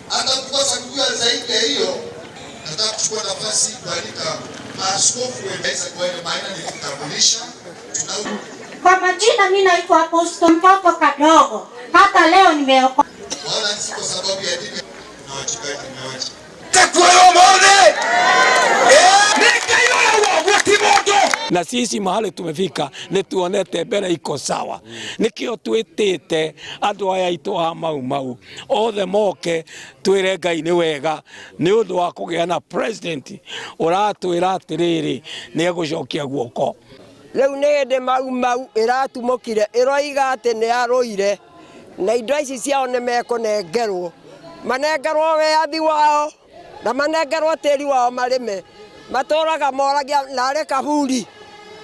Hata kukosa kujua zaidi ya hiyo, nataka kuchukua nafasi kualika maaskofu waweze kuenda maana nikutambulisha. Kwa majina mimi naitwa Apostle mtoto kadogo, hata leo nimeokoka. Wala si kwa sababu ya dini na wachungaji nimewacha. Na sisi mahali tumefika nĩ tuonete mbere iko sawa, nikio twĩtĩte andũ aya aitũ a Mau Mau othe moke twĩre Ngai nĩ wega nĩ ũndũ wa kũgĩa na president ũratwĩra atĩrĩrĩ nĩ egũcokia guoko. Rĩu nĩ hĩndĩ Mau Mau ĩratumũkire ĩroiga atĩ nĩ arũire na indo ici ciao nĩ mekũnengerwo, manengerwo wĩyathi wao na manengerwo tĩri wao marĩme. Matũraga moragia narĩ kaburi,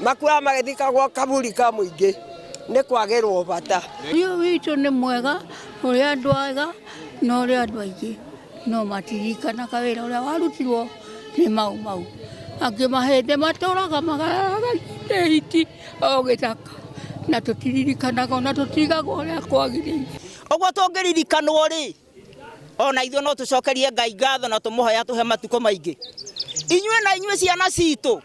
makuaga magĩthikagwo kaburi ka mũingĩ nĩ kwagĩrwo bata. Ũyũ witũ nĩ mwega, ũrĩ andũ ega na ũrĩ andũ aingĩ no matiririkanaga wĩra ũrĩa warutirwo nĩ Mau Mau. Angĩ mahĩndĩ matũraga magaragaine hiti o gĩthaka na tũtiririkanaga ona tũtigagwo ũrĩa kwagĩrĩire. Ũguo tũngĩririkanwo rĩ, ona ithuĩ no tũcokerie Ngai ngatho na tũmũhoya tũhe matukũ maingĩ. Inyuĩ na inyuĩ ciana citũ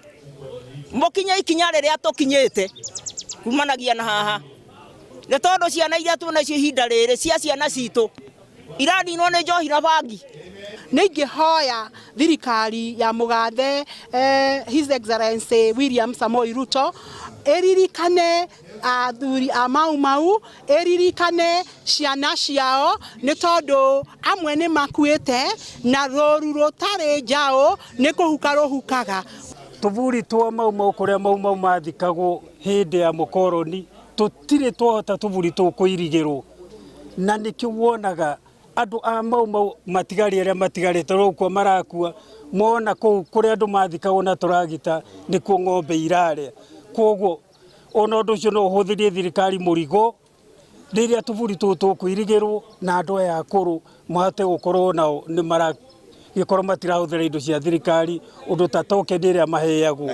mũkinye ikinya rĩrĩa tũkinyĩte kumanagia na haha, nĩ tondũ ciana iria twĩ nacio ihinda rĩrĩ cia ciana citũ iraninwo nĩ njohi na bangi. Nĩ ingĩhoya thirikari ya mũgathe His Excellency William Samoei Ruto ĩririkane athuri a Mau Mau, ĩririkane ciana ciao, nĩ tondũ amwe nĩ makuĩte na rũru rũtarĩ njaũ nĩ kũhuka rũhukaga. Tũburi twa Mau Mau kũrĩa Mau Mau mathikagwo hĩndĩ ya mũkoroni tũtirĩ twahota tũburi tũu kũirigĩrwo, na nĩkĩo wonaga andũ a Mau Mau matigari arĩa matigarĩte rũkua marakua mona kũu kũrĩa andũ mathikagwo na tũragita nĩkuo ng'ombe irarĩa. Koguo ona ũndũ ũcio no ũhũthĩrie thirikari mũrigo rĩrĩa tũburi tũtũ tũkũirigĩrwo na andũ aya akũrũ mahote gũkorwo nao nĩ maragĩkorwo matirahũthĩra indo cia thirikari ũndũ ta token ĩrĩa maheagwo.